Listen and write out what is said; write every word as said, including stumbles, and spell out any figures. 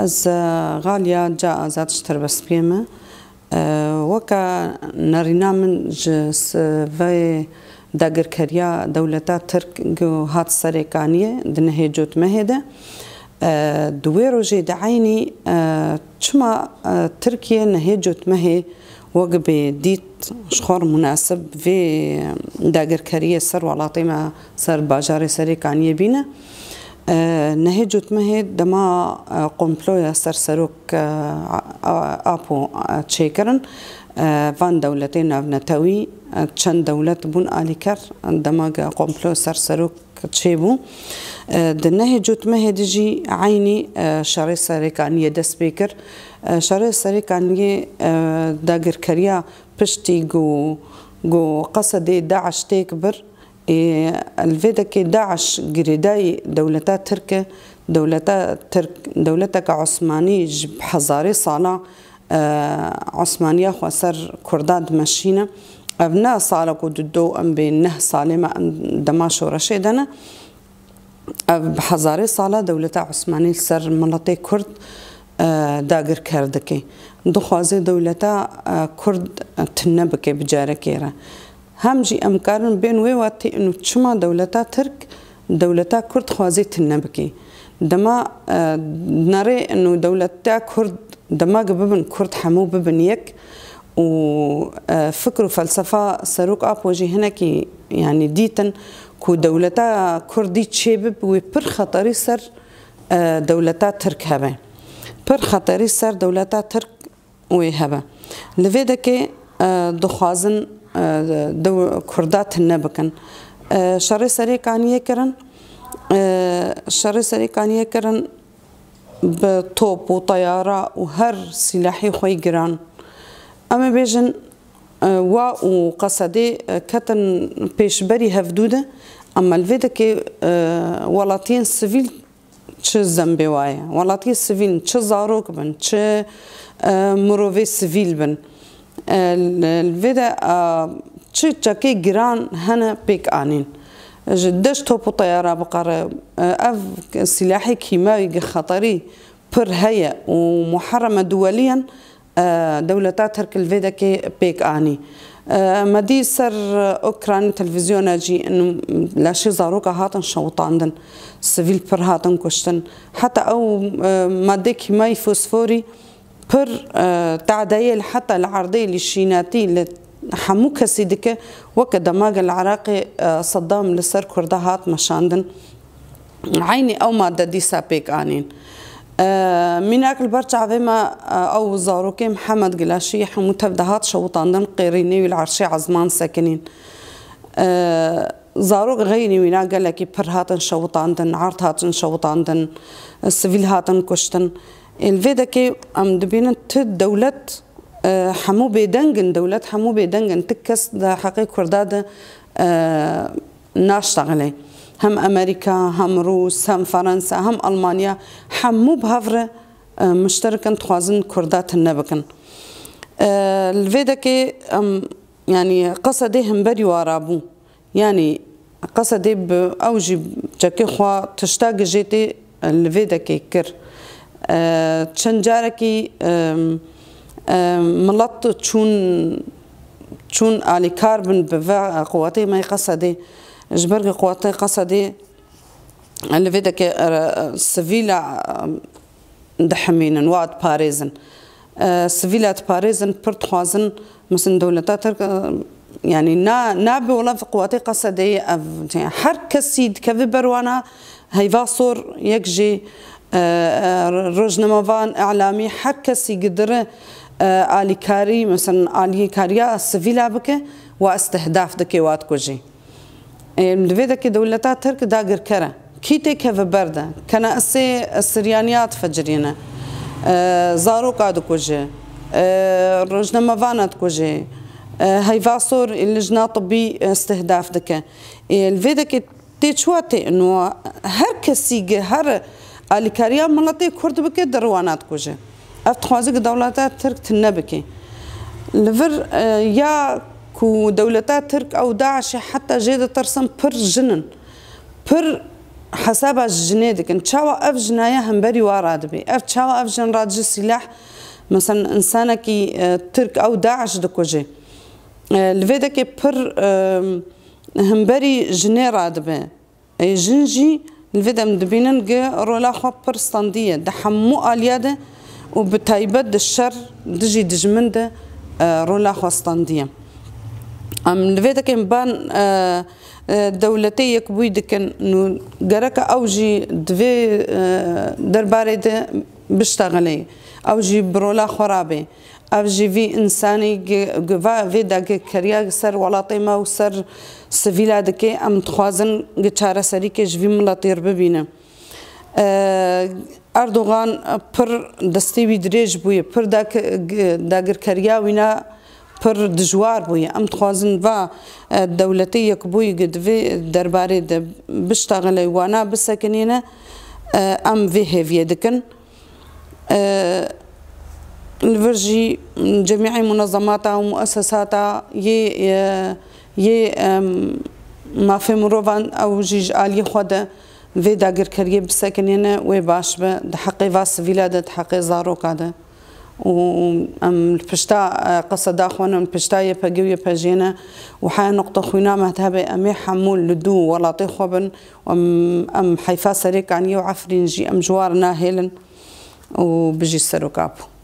Ez, e, Xaliya Ca Azad ji Terbespiyê me. E, weke nerîna min ji s-, vê dagirkeriya dewleta Tirk ku hat serê kaniyê di nehê cotmehê de, e, di wê rojê de eynî, e, çima, e, Tirkiye nehê cotmehê wek bi dît ji xwe re munasib vê dagirkeriyê ser welatê me, ser bajarê Serê Kaniyê bîne. E, nehê cotmehê dema, e, komploya ser serok, e, a-, a-, Apo, e, çêkirin, e, van dewletê navnetewî, e, çend dewlet bûn alîker, dema ge komplo ser serok çêbû. E, di nehê cotmehê de jî eynî, e, şerê Serê Kaniyê dest pê kir. E, şerê Serê Kaniyê, e, dagirkeriya piştî ku, ku Qesedê DAIŞ têk bir, ê, li vê dekê DAIŞ girêdayî dewleta Tirk e, dewleta Tirk, dewleteke Osmanî ji hezarê sala, e, Osmaniya xwe ser Kurda dimeşîne. Ev ne sala ku di do em bê neh salê me em dema şoreşê de ne. Ev bi hezarê sala dewleta Osmanî li ser miletê Kurd, e, dagirker dike. Dixwaze dewleta, e, Kurd tune bike bi carekê re. Hem jî em karin bên wê watê û çima dewleta Tirk dewleta Kurd dixwaze tune bike. Dema, e, nerê û dewleta Kurd dema ku bibin Kurd hemû bibin yek û, e, fikr û felsefa Serok Apo jî hinekî, yanî dîtin ku dewleta Kurdî çêbib wê pir xeterî ser, e, dewleta Tirk hebe. Pir xeterî ser dewleta Tirk wê hebe. Li vê dekê, e, dixwazin, e, dew-, Kurda tune bikin. E, şerê Serê Kaniyê kirin, e, şerê Serê Kaniyê kirin bi top û teyara û her sîlahê xwe yî giran. Em ê bêjin, e, wa û Qesedê, e, ketin pêşberî hevdû de, ema li vê dekê, e, welatiyên sivîl çi zembê wa ye. Welatiyê sivîl, çi zarok bin, çi, e, mirovê sivîl bin. E, li, li vê de, e, çi çekê giran hene pêk anîn. Ji deş top û teyara biqere, e, ev sîlahê kîmawî gi xeterî pir heye û muherreme duweliyen, e, dewleta Tirk li vê dekê pêk anî. E, me dî ser ekranê televîzyona jî inu laşê zaroka hatin şewitandin, sivîl pir hatin kuştin. Heta ew, e, madde kîmayî fosforî pir, e, tadeyê li heta li erdê li şînatî li hemû kesî dike, weke dema ge li Iraqê, e, Seddam li ser Kurda hat meşandin. Eynî ew madde dîsa pêk anîn. E, mînak li ber çavê me, e, ew zarokê Mihemed Gilaşî hemû tev de hat şewitandin, qêrînê wî li erşê ezman sekinîn. E, zarok xeynî wîna gelekî pir hatin şewitandin, erd hatin şewitandin, e, sivîl hatin kuştin. Ê, li vê dekê em dibînin tu dewlet, e, hemû bêdeng in, dewlet hemû bêdeng in, tu kes di heqê Kurda de, e, naştexile. Hem Amerîka, hem Rûs, hem Ferensa, hem Almanya, hemû bi hev re, e, muşterik in, dixwazin Kurda tune bikin. E, li vê dekê em, yanî Qesedê hemberî wa rabû. Yanî Qesedê bi ew jî çekê xwe tişta gijê tê li vê dekê kir. E, çend carekî, e, e, milet çûn, çûn alîkar bin bi ve quwetê me yê Qesedê. Ji ber ku quwetê Qesedê li vê dekê, e, sivîla, e, dihimînin, wa diparêzin. E, sivîla diparêzin, pir dixwazin, mesela dewleta Tirk, e, yanî na, nabe wela quwetê Qesedê ye ev, her kesî dikeve ber wana, heyva sor, yek jî, e, e, rojnamevan, îlamî, her kesî gidire, e, alîkarî, mesela alîkariya sivîla bike, wa îstihdaf dike, wa dikujî. Ê, li vê dekê dewleta Tirk dagirker e. Kî têkeve ber de? Kenaisê Siryaniya difecirîne. E, zaroka dikuje. E, rojnamevana dikuje. E, heyva sor lijna tibbî îstihdaf dike. Ê, li vê dekê tê çi wa tê? Ino her kesî gi her alîkariya miletê Kurd bike, di riwana dikuje. Ev dixwaze ku dewleta Tirk tune bike. Li vir, e, ya ku dewleta Tirk ew DAIŞê heta jê ditirsin pir jin in. Pir hesaba ji jinê dikin. Çawa ev jinaya hemberî wa radibê? Ev çawa ev jin radijî sîlah, mesela insanekî e, Tirk ew DAIŞ dikuje. E, li vê dekê pir e, hemberî jinê radibe. Ê jin jî li vê dem dibînin gi rola xwe pir standî ye di hemû aliya de û bi taybet di şer dijî dijmin de e, rola xwe standî ye. Em li vê dekin ban e, e, dewletê yekbûyî dikin. Nû gereke ew jî di vê e, derbarê de biştexile. Ew jî bi rola xwe rabê. Ev jî vî însanî gi- gi va vê dagirkeriya ser welatê me û ser sivîla dike. Em dixwazin gi çareserîkê ji vî miletî re bibîne. E, Erdogan pir destê wî dirêj bûye, pir dak- gi- dagirkeriya wîna pir dijwar bûye. Em dixwazin va e, dewletê yekbûyî gi di vê derbarê de biştexile wana bisekinîne. E, em vê hêviyê dikin. E, Li vir jî cemîê munezemata û muesesata yê e, yê em, mafê mirovan ew jî ji aliyê xwe de vê dagirkeriyê bisekinêne wê baş be di heqê va sivîla de, di heqê zaroka de. Û em li pişta e, qeseda xwe ne, em pişta Y P G û Y P J ne û heya nuqta xwîna me hebe em ê hemû li dû welatê xwe bin û em, em heyfa Serê Kaniyê û Efrîn jî em ji war nahêlin. û bijî serok Apo.